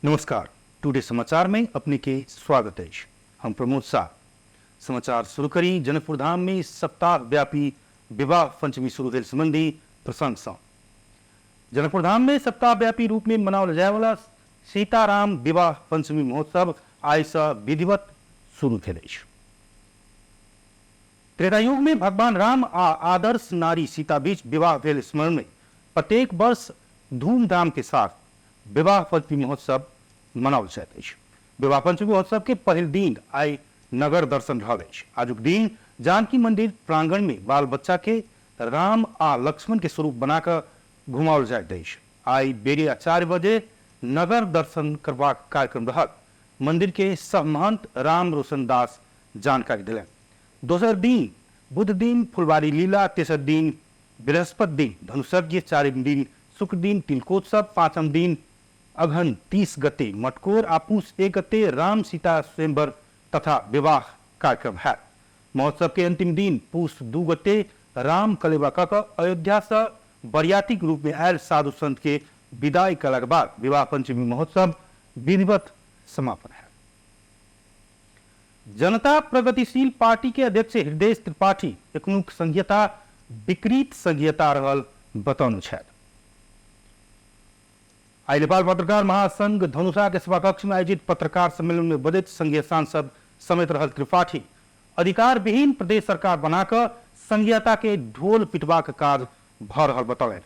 नमस्कार, टुडे समाचार में अपने के स्वागत अछि। हम प्रमोद शाह। समाचार शुरू करी जनकपुर धाम में सप्ताह व्यापी विवाह पंचमी शुरू भेल संबंधी प्रसंग सँ। जनकपुर धाम में सप्ताह व्यापी रूप में मनाओल जाय वाला सीताराम विवाह पंचमी महोत्सव आइ सँ विधिवत शुरू भेल अछि। त्रेतायुग में भगवान राम आ आदर्श नारी सीता बीच विवाह भेल स्मरण में प्रत्येक वर्ष धूमधाम के साथ विवाह पंचमी महोत्सव मनाओल जाइत अछि। विवाह पंचमी महोत्सव के पहिल दिन आइ नगर दर्शन रहल अछि। आजुक दिन जानकी मंदिर प्रांगण में बाल बच्चा के राम आ लक्ष्मण के स्वरूप बना कऽ घुमाओल जाइत अछि। आइ बेरिया 4 बजे नगर दर्शन करबाक कार्यक्रम रहल मंदिर के सहमहंत राम रोशन दास जानकारी देलनि। दोसर दिन बुध दिन फुलवारी लीला, तेसर दिन बृहस्पति दिन धनुषज्ञ, चारिम दिन शुक्र दिन तिलकोत्सव, पाँचम दिन अगहन 30 गते मटकोर आ पूस 1 गते राम सीता स्वयंवर तथा विवाह कार्यक्रम हैत। महोत्सव के अंतिम दिन पूस 2 गते राम कलेवा कऽ कऽ अयोध्या सँ बरियातीक रूप में आयल साधु संत के विदाई कयलाक बाद विवाह पंचमी महोत्सव विधिवत समापन हैत। जनता प्रगतिशील पार्टी के अध्यक्ष हृदय त्रिपाठी एखनुक संघीयता विकृत संघीयता रहल बतौने छथि। आइ नेपाल पत्रकार महासंघ धनुषा के सभाकक्ष में आयोजित पत्रकार सम्मेलन में बजैत संघीय सांसद समेत रहल त्रिपाठी अधिकार विहीन प्रदेश सरकार बनाकऽ संघीयता के ढोल पिटबाक काज भऽ रहल बतौलनि।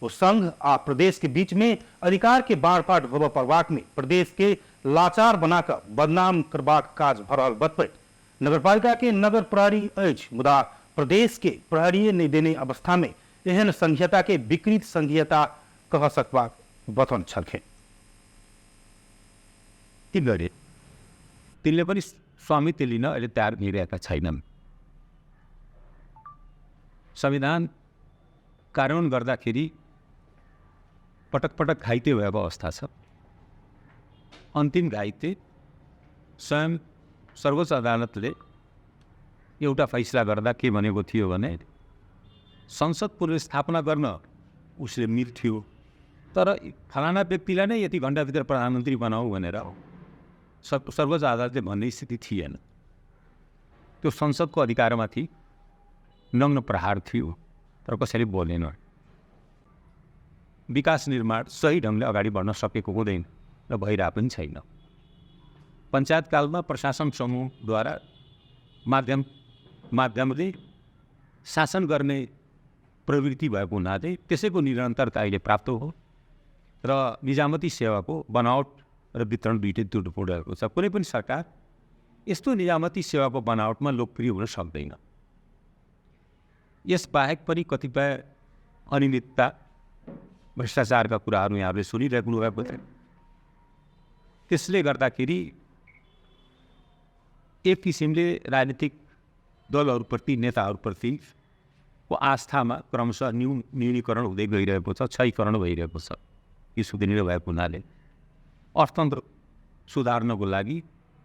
ओ संघ आ प्रदेश के बीच में अधिकार के बाढ़पाट होबय पड़बाक में प्रदेश के लाचार बना कऽ बदनाम करबाक काज भऽ रहल बतबैत नगरपालिका के नगर प्रहरी अछि मुदा प्रदेश के प्रहरीये नहि देने अवस्था में एहन संघीयता के विकृत संघीयता कह सकबाक बतौने छलखिन। ती गरे तिनले पनि स्वामित्व लिन अहिले तयार भइरहेका छैनन्। संविधान कार्यान्वयन गर्दाखेरि पटक पटक घाइते भएको अवस्था छ। अन्तिम घाइते स्वयं सर्वोच्च अदालतले एउटा फैसला गर्दा के भनेको थियो भने संसद पुनर्स्थापना गर्न उसले मिल्थ्यो, तर फलाना व्यक्तिलाई नै यति घन्टाभित्र प्रधानमन्त्री बनाऊ भनेर सर्वोच्च अदालतले भन्ने स्थिति थिएन। त्यो संसदको अधिकारमाथि नग्न प्रहार थियो, तर कसैले बोलेन। विकास निर्माण सही ढङ्गले अगाडि बढ्न सकेको हुँदैन र भइरहेको पनि छैन। पञ्चायतकालमा प्रशासन समूहद्वारा माध्यमले शासन गर्ने प्रवृत्ति भएको हुनाले त्यसैको निरन्तरता अहिले प्राप्त हो र निजामती सेवाको बनावट र वितरण दुइटै त्रुटिपूर्ण रहेको छ। कुनै पनि सरकार यस्तो निजामती सेवाको बनावटमा लोकप्रिय हुन सक्दैन। यसबाहेक पनि कतिपय अनियमितता, भ्रष्टाचारका कुराहरू यहाँहरूले सुनिरहेको भएको छ। त्यसले गर्दाखेरि एक किसिमले राजनीतिक दलहरूप्रति, नेताहरूप्रति को आस्थामा क्रमशः न्यूनीकरण हुँदै गइरहेको छ, क्षयीकरण भइरहेको छ। यो सुधरिनु भएको हुनाले अर्थतन्त्र सुधार्नको लागि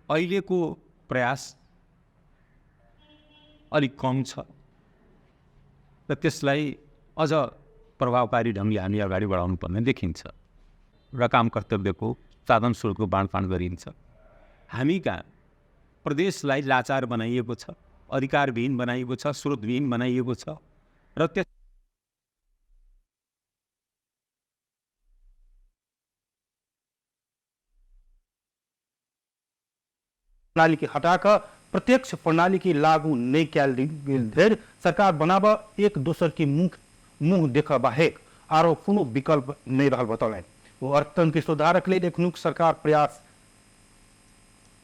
अहिलेको प्रयास अलिक कम छ र त्यसलाई अझ प्रभावकारी ढङ्गले हामी अगाडि बढाउनु पर्ने देखिन्छ र काम कर्तव्यको साधन स्रोतको बाँडफाँड गरिन्छ। हामी कहाँ प्रदेशलाई लाचार बनाइएको छ, अधिकारविहीन बनाइएको छ, स्रोतविहीन बनाइएको छ र त्यस प्रणाली के हटाकर प्रत्यक्ष प्रणाली के लागू नहीं कयल गेल धरि सरकार बनाबऽ एक दोसर के मुँह देखऽ बाहेक आरो कोनो विकल्प नहीं रहल बतौलनि। ओ अर्थतंत्र के सुधारक लेल एखनुक सरकार प्रयास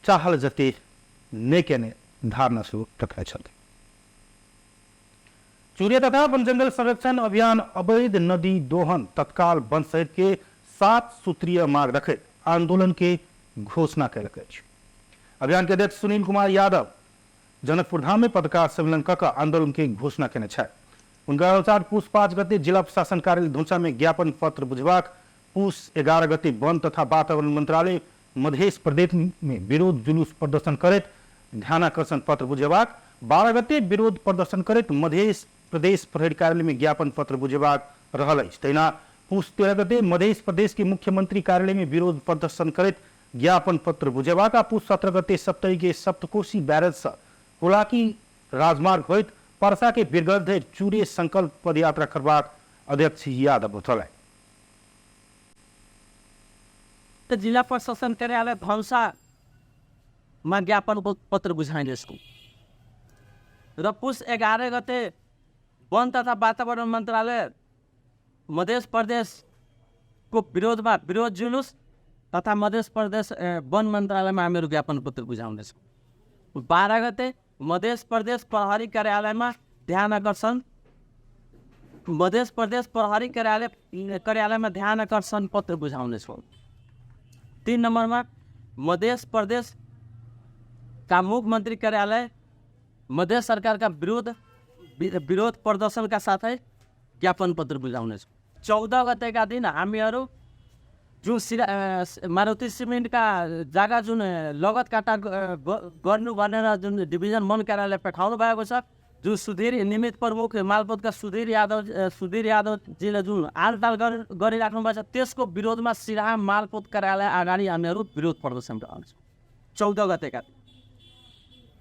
चाहल जते नहि केने धारणा सेहो रखने छथि। चूड़िया तथा वन जंगल संरक्षण अभियान अवैध नदी दोहन तत्काल बंद सहित के 7 सूत्रीय मांग रखैत आंदोलन के घोषणा कयलक अछि। अभियान के अध्यक्ष सुनील कुमार यादव जनकपुर धाम में पत्रकार सम्मेलन कऽ कऽ आंदोलन के घोषणा केने छथि। हुनका अनुसार पूस 5 गते जिला प्रशासन कार्यालय धनुषा में ज्ञापन पत्र बुझबाक, पूस 11 गते वन तथा वातावरण मंत्रालय मध्य प्रदेश में विरोध जुलूस प्रदर्शन करैत ध्यानाकर्षण पत्र बुझेबाक, 12 गते विरोध प्रदर्शन करैत मध्य प्रदेश प्रहरी कार्यालय में ज्ञापन पत्र बुझेबाक रहल अछि। तहिना पुस 13 गते मध्य प्रदेश के मुख्यमंत्री कार्यालय में विरोध प्रदर्शन करैत ज्ञापन पत्र बुझेबाक आ पुस 17 गते सप्तरी के सप्तकोशी बैरेज से हुलाकी राजमार्ग होइत परसा के बीरगंज धरि चूरे संकल्प पदयात्रा करबाक अध्यक्ष यादव बतौलनि। त जिल्ला प्रशासन कार्यालय धनुषामा ज्ञापन पत्र बुझाइनेछौँ र पुस 11 गते वन तथा वातावरण मन्त्रालय मध्य प्रदेशको विरोधमा विरोध जुलुस तथा मध्य प्रदेश वन मन्त्रालयमा हामीहरू ज्ञापन पत्र बुझाउनेछौँ। 12 गते मध्य प्रदेश प्रहरी कार्यालयमा ध्यान आकर्षण मध्य प्रदेश प्रहरी कार्यालयमा ध्यान आकर्षण पत्र बुझाउनेछौँ। 3 नम्बरमा मध्य प्रदेश का मुख्यमन्त्री कार्यालय मध्य सरकारका विरोध प्रदर्शनका साथै ज्ञापन पत्र बुझाउनेछौँ। 14 गतेका दिन हामीहरू जुन मारुति सिमेन्टका जागा जुन लगत काटा गर्नु भनेर जुन डिभिजन वन कार्यालय पठाउनु भएको छ, जुन सुधीर निमित प्रमुख मालपोतका सुधीर यादवजीले जुन आलटाल गरिराख्नु भएको छ, त्यसको विरोधमा सिराहा मालपोत कार्यालय अगाडि हामीहरू विरोध प्रदर्शन गर्छौँ 14 गतेका दिन।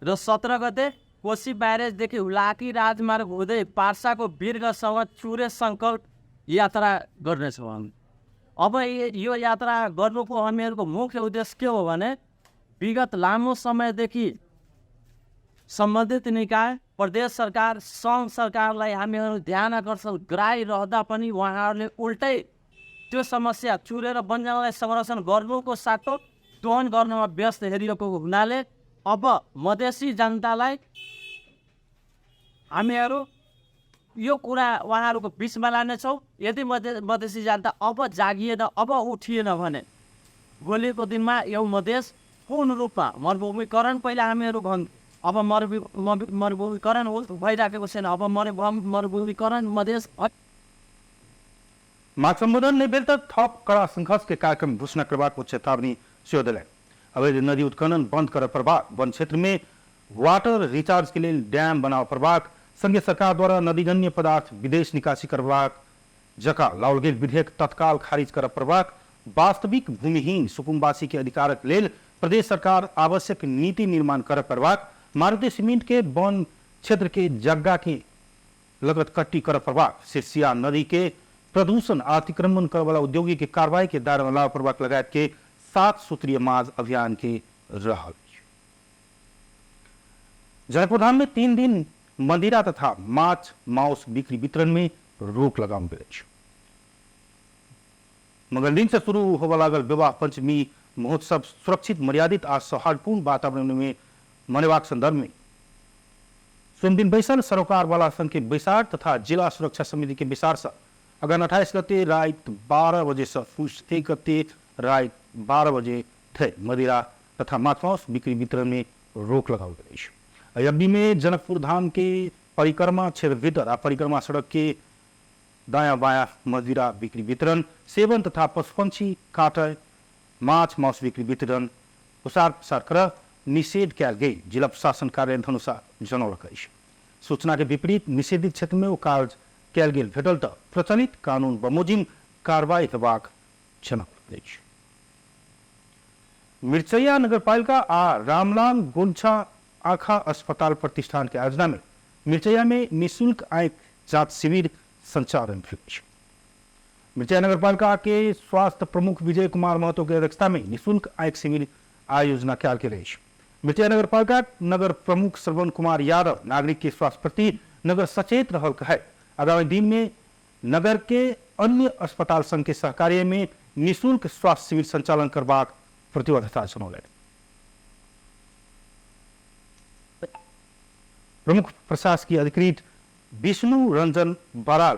र 17 गते कोशी ब्यारेजदेखि हुलाकी राजमार्ग हुँदै पार्साको वीरगंजसँग चुरे सङ्कल्प यात्रा गर्नेछौँ हामी। अब यो यात्रा गर्नुको हामीहरूको मुख्य उद्देश्य के हो भने विगत लामो समयदेखि सम्बन्धित निकाय प्रदेश सरकार सङ्घ सरकारलाई हामीहरू ध्यान आकर्षण गराइरहँदा पनि उहाँहरूले उल्टै त्यो समस्या चुरेर वनजङ्गललाई संरक्षण गर्नुको साटो दोहन गर्नमा व्यस्त हेरिएको हुनाले अब मधेसी जनतालाई हामीहरू यो कुरा उहाँहरूको बिचमा लानेछौँ। यदि मधेसी जनता अब जागिएन, अब उठिएन भने भोलिको दिनमा यो मधेस पूर्ण रूपमा मरुभूमिकरण पहिला हामीहरू अब मरुभूमिकरण भइराखेको छैन, अब मरुभूमिकरण मधेस माग सम्बोधन नहि भेल तऽ थप कड़ा संघर्ष के कार्यक्रम घोषणा करबाक ओ चेतावनी सेहो देलनि। अवैध नदी उत्खनन बंद करय पड़बाक, वन क्षेत्र में वाटर रिचार्ज के लेल डैम बनाबय पड़बाक, संगे सरकार द्वारा नदीजन्य पदार्थ विदेश निकासी करबाक जकाँ लाओल गेल विधेयक तत्काल खारिज करय पड़बाक, वास्तविक भूमिहीन सुकुम्बासी के अधिकारक लेल प्रदेश सरकार आवश्यक नीति निर्माण करय पड़बाक, मारुति सीमेंट के वन क्षेत्र के जग्गा के लगत कट्टी करय पड़बाक, सिरसिया नदी के प्रदूषण अतिक्रमण करय वाला उद्योगी के कार्रवाई के दायरा में लाबय पड़बाक लगायत के 7 सूत्रीय माज अभियान के रहल। जनकपुरधाम में 3 दिन मदिरा तथा माछ मांस बिक्री वितरण में रोक लगाओल गेल अछि। मंगल दिन से शुरू होबय लागल विवाह पंचमी महोत्सव सुरक्षित, मर्यादित आ सौहार्दपूर्ण वातावरण में मनेबाक संदर्भ में सोमदिन बैसल सरोकार वाला संघ के बैसार तथा जिला सुरक्षा समिति के बैसार से अगन 28 गते रात 12 बजे से पुस 1 गते रात 12 बजे धरि मदिरा तथा माछ मांस बिक्री वितरण में रोक लगाओल गेल अछि। एहि अवधि में जनकपुर धाम के परिक्रमा क्षेत्र भीतर आ परिक्रमा सड़क के दायां बायां मदिरा बिक्री वितरण, सेवन तथा पशुपक्षी काटय माछ मांस बिक्री वितरण प्रसार प्रसार कर निषेध कयल गेल जिला प्रशासन कार्यालय धनुषा जनौलक अछि। सूचना के विपरीत निषेधित क्षेत्र में ओ कार्य कयल गेल भेटल तऽ प्रचलित कानून बमोजिम कार्रवाई हेबाक जनौलक अछि। मिरचैया नगरपालिका आ रामलाल गोंछा आँखा अस्पताल प्रतिष्ठान के आयोजना में मिरचैया में निःशुल्क आँखि जाँच शिविर संचालन भेल अछि। मिरचैया नगरपालिका के स्वास्थ्य प्रमुख विजय कुमार महतो के अध्यक्षता में निःशुल्क आँखि शिविर आयोजना कयल गेल अछि। मिरचैया नगरपालिका नगर प्रमुख श्रवण कुमार यादव नागरिक के स्वास्थ्य प्रति नगर सचेत रहल कहे आगामी दिन में नगर के अन्य अस्पताल संघ के सहकार्य में निःशुल्क स्वास्थ्य शिविर संचालन करबाक प्रतिबद्धता जनौलनि। प्रमुख प्रशासकीय अधिकृत विष्णु रंजन बराल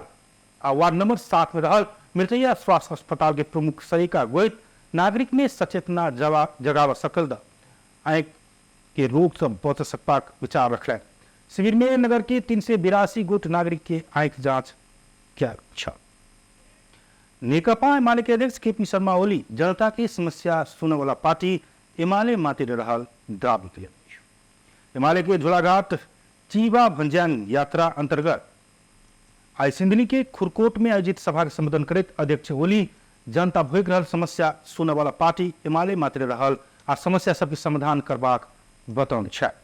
आ वार्ड नंबर 7 में रहल मिरचैया स्वास्थ्य अस्पताल के प्रमुख सरिका गोयत नागरिक में सचेतना जगाव सकल द आँखि के रोग से बच सकबाक विचार रखलनि। शिविर में नगर के 382 गोट नागरिक के आँखि जाँच कयल छल। नेकपा एमाले के अध्यक्ष केपी शर्मा ओली जनता के समस्या सुने वाला पार्टी एमाले मातिर रहल दावी कयलनि। एमाले के झोलाघाट चीबा भंज्याङ यात्रा अंतर्गत आइ सिन्धुली के खुरकोट में आयोजित सभा के संबोधन करैत अध्यक्ष ओली जनता भोगि रहल समस्या सुनऽ वाला पार्टी एमाले मात्रे रहल आ समस्या सबके समाधान करबाक बतौने छथि।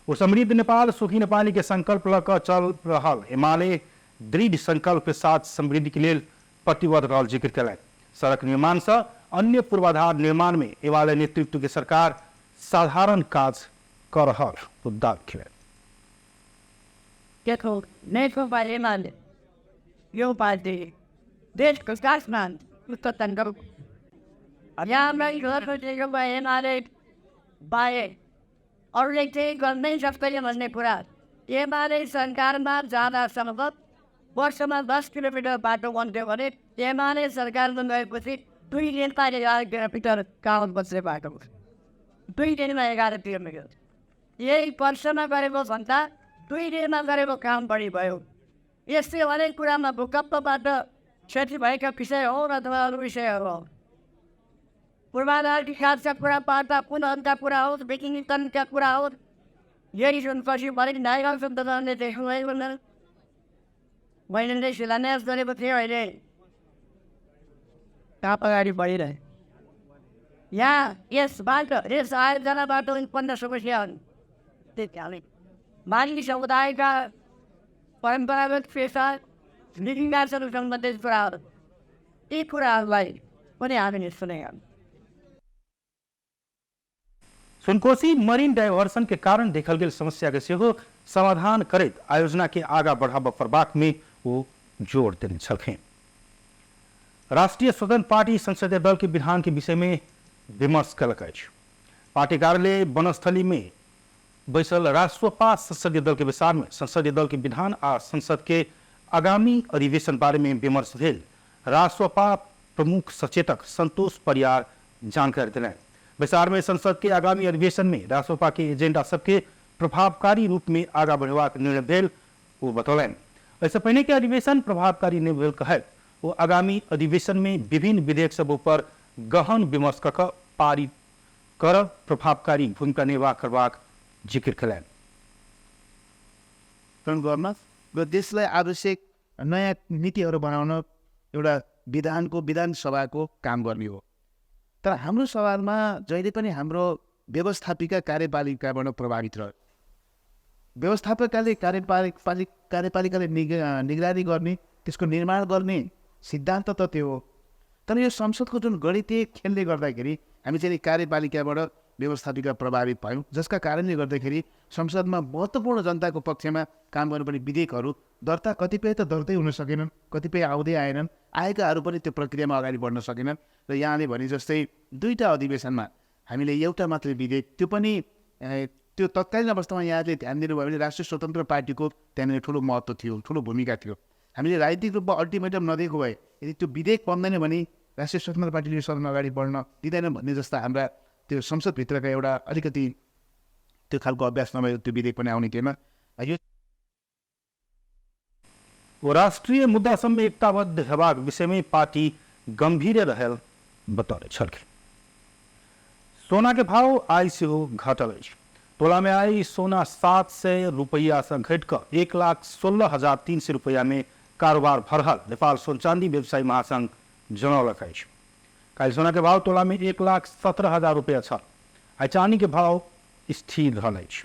ओ समृद्ध नेपाल सुखी नेपाली के संकल्प लऽ कऽ चल रहल एमाले दृढ़ संकल्प के साथ समृद्धि के लेल प्रतिबद्ध रहल जिक्र कयलनि। सड़क निर्माण सँ अन्य पूर्वाधार निर्माण में एमाले नेतृत्व के सरकार साधारण काज कऽ रहल ओ दावी कयलनि। देखो, नेकपा एमाले यो पार्टी देशको विकासमा उत्पत्तन गरौँ। यहाँलाई नेकपा एमाले बाहेक अरूले केही गर्नै सक्दैन भन्ने कुरा एमाले सरकारमा जाँदासम्म वर्षमा 10 किलोमिटर बाटो बन्थ्यो भने एमाले सरकारमा गएपछि 2 दिनमा 11 किलोमिटर काम बस्ने बाटो, 2 दिनमा 11 किलोमिटर। यही वर्षमा गरेको भन्दा 2 दिनमा गरेको काम बढी भयो। यस्तै अनेक कुरामा भूकम्पबाट क्षति भएका विषय होन् अथवा अरू विषयहरू होन्, पूर्वाधार विकासका कुरा पार्दा पुनःका कुरा होस्, विकिनीकरणका कुरा होस्, यही सुनपछि अलिक नागरिक सन्तोषले देख्नुभयो भनेर मैले नै शिलान्यास गरेको थिएँ। अहिले कहाँ अगाडि बढिरहे। यहाँ यसबाट यस आयोजनाबाट उत्पन्न समस्याहरू त्यति मानिस समुदायका परम्परागत पेसा लिङ्गाहरू सम्बन्धित कुराहरू, यी कुराहरूलाई पनि हामीले सुनेका। सुनकोशी मरीन डाइवर्सन के कारण देखल गेल समस्या के सेहो समाधान करैत आयोजना के आगा बढ़ाबऽ पड़बाक में ओ जोर देने छलखिन। राष्ट्रीय स्वतंत्र पार्टी संसदीय दल के विधान के विषय में विमर्श कयलक अछि। पार्टी कार्यालय वनस्थली में बैसल राष्ट्रपा संसदीय दल के बैसार में संसदीय दल के विधान आ संसद के आगामी अधिवेशन बारे में विमर्श भेल राष्ट्रपा प्रमुख सचेतक संतोष परियार जानकारी देलनि। बैसार में संसद के आगामी अधिवेशन में राष्ट्रपा के एजेंडा सबके प्रभावकारी रूप में आगा बढ़ेबाक निर्णय भेल ओ बतौलनि। एहिसँ पहिने के अधिवेशन प्रभावकारी नहि भेल कहैत ओ आगामी अधिवेशन में विभिन्न विधेयक सब ऊपर गहन विमर्श कऽ कऽ पारित करब प्रभावकारी भूमिका निर्वाह करबाक जिक्र कयलनि। गर्न र देशलाई आवश्यक नयाँ नीतिहरू बनाउन एउटा विधानको विधानसभाको काम गर्ने हो। तर हाम्रो सवालमा जहिले पनि हाम्रो व्यवस्थापिका कार्यपालिकाबाट प्रभावित रह्यो। व्यवस्थापिकाले कार्यपालिकाले निगरानी गर्ने, त्यसको निर्माण गर्ने सिद्धान्त त त्यो हो, तर यो संसदको जुन गणितीय खेलले गर्दाखेरि हामी चाहिँ कार्यपालिकाबाट व्यवस्थापिका प्रभावित भयौँ, जसका कारणले गर्दाखेरि संसदमा महत्त्वपूर्ण जनताको पक्षमा काम गर्नुपर्ने विधेयकहरू दर्ता कतिपय त दर्तै हुन सकेनन्, कतिपय आउँदै आएनन्, आएकाहरू पनि त्यो प्रक्रियामा अगाडि बढ्न सकेनन्। र यहाँले भने जस्तै दुईवटा अधिवेशनमा हामीले एउटा मात्रै विधेयक, त्यो पनि त्यो तत्कालीन अवस्थामा यहाँले ध्यान दिनुभयो भने राष्ट्रिय स्वतन्त्र पार्टीको त्यहाँनिर ठुलो महत्त्व थियो, ठुलो भूमिका थियो। हामीले राजनीतिक रूपमा अल्टिमेटम नदिएको भए यदि त्यो विधेयक बन्दैन भने राष्ट्रिय स्वतन्त्र पार्टीले सदन अगाडि बढ्न दिँदैन भन्ने जस्ता हाम्रा त्यो संसदभित्रका एउटा अलिकति त्यो खालको अभ्यास नभए त्यो विधेयक पनि आउने थिएन। यो ओ राष्ट्रिय मुद्दा सब एकताबद्ध हेबाक विषय में पार्टी गंभीर रहल बतौने छलखिन। सोना के भाव आइ सेहो घटल अछि। तोला में आई सोना 700 रुपया से घटि कऽ 1,16,300 रुपया में कारोबार भऽ रहल नेपाल सोन चांदी व्यवसायी महासंघ जनौलक अछि। काल्हि सोना के भाव तोला में 1,17,000 रुपया छल। आइ चानी के भाव स्थिर रहल अछि।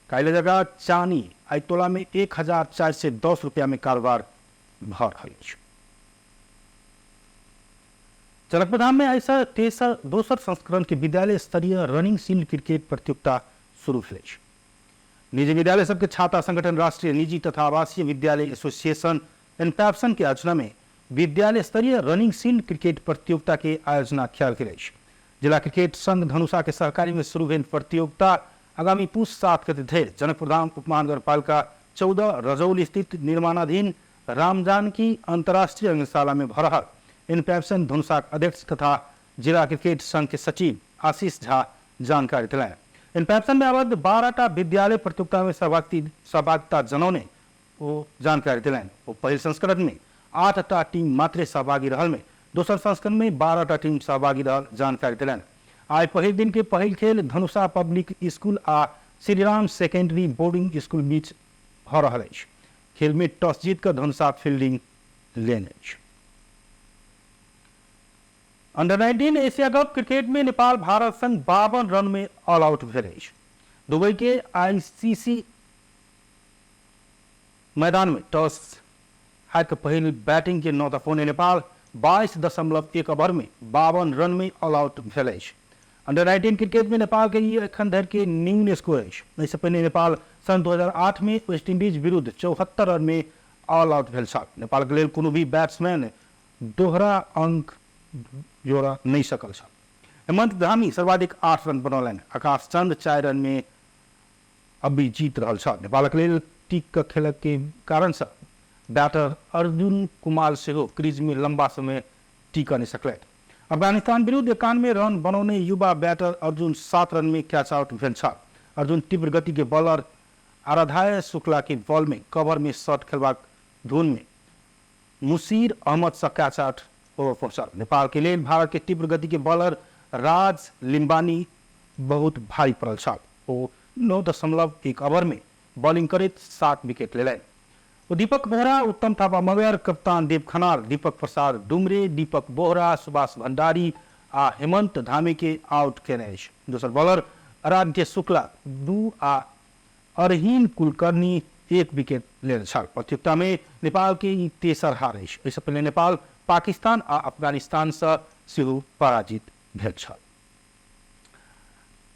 काल्हि जगह चानी आइ तोला में 1,410 रुपया में कारोबार भऽ रहल अछि। जनकपुरधाम में ऐसा तेसर दोसर संस्करण के विद्यालय स्तरीय रनिंग शील्ड क्रिकेट प्रतियोगिता शुरू भेल अछि। निजी विद्यालय सबके छाता संगठन राष्ट्रीय निजी तथा आवासीय विद्यालय एसोसिएशन एनपैप्सन के आयोजना में विद्यालय स्तरीय रनिंग शील्ड क्रिकेट प्रतियोगिता के आयोजना कयल गेल अछि। जिला क्रिकेट संघ धनुषा के सहकारी में शुरू भेल प्रतियोगिता आगामी पुस 7 गते धरि जनकपुरधाम उपमहानगरपालिका 14 रजौली स्थित निर्माणाधीन रामजानकी अंतर्राष्ट्रीय रंगशाला में भऽ रहल एनपैप्सन धनुषाक अध्यक्ष तथा जिला क्रिकेट संघ के सचिव आशीष झा जानकारी देलनि। एनपैप्सन में आबद्ध 12टा विद्यालय प्रतियोगिता में सहभागिता जनौने ओ जानकारी देलनि। ओ पहिल संस्करण में 8टा टीम मात्रे सहभागी रहल में दोसर संस्करण में 12टा टीम सहभागी रहल जानकारी देलनि। आइ पहिल दिन के पहिल खेल धनुषा पब्लिक स्कूल आ श्रीराम सेकेंडरी बोर्डिंग स्कूल बीच भऽ रहल अछि। खेल में टॉस जीत कर धनुषा फील्डिंग लेने अछि। अंडर 19 एशिया कप क्रिकेट में नेपाल भारत संग 52 रन में ऑल आउट भेल अछि। दुबई के आईसीसी मैदान में टॉस हार के पहिल बैटिंग के नौ पौने नेपाल 22.1 ओवर में 52 रन में ऑल आउट भेल अछि। अंडर 19 क्रिकेट में नेपाल के ई एखन धरि के न्यून स्कोर अछि। एहिसँ पहिने नेपाल सन 2008 में वेस्ट इंडीज विरुद्ध 74 रन में ऑल आउट भेल छल। नेपाल के लेल कोनो भी बैट्समैन दोहरा अंक जोड़ा नहि सकल छल। हेमंत धामी सर्वाधिक 8 रन बनौलनि। आकाश चंद 4 रन में अभी जीत रहल छल। नेपालक लेल टीक के खेलक के कारणसँ बैटर अर्जुन कुमार सेहो क्रीज में लंबा समय टिक नहि सकलथि। अफगानिस्तान विरुद्ध 91 रन बनौने युवा बैटर अर्जुन 7 रन में कैच आउट भेल छल। अर्जुन तीव्र गति के बॉलर आराध्या शुक्ला के बॉल में कवर में शॉट खेलबाक धुन में मुशीर अहमद से कैच आउट होबय पहुँचल। नेपाल के लेल भारत के तीव्र गति के बॉलर राज लिम्बानी बहुत भारी पड़ल छल। ओ 9.1 ओवर में बॉलिंग करैत 7 विकेट लेलनि। ओ दीपक बोहरा, उत्तम थापा मगर, कप्तान देव खनाल, दीपक प्रसाद डुमरे, दीपक बोहरा, सुभाष भंडारी आ हेमंत धामी के आउट केने अछि। दोसर बॉलर आराध्य शुक्ला 2 आ अरहीन कुलकर्णी 1 विकेट लेने छल। प्रतियोगिता में नेपाल के ई तेसर हार अछि। एहिसँ पहिने नेपाल पाकिस्तान आ अफगानिस्तान सँ सेहो पराजित भेल छल।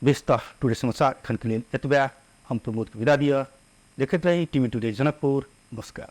व्यस्त टुडे समाचार एखन के लेल एतबे। हम प्रमोद के विदा दिअ। देखैत रही टीवी टुडे जनकपुर। नमस्कार।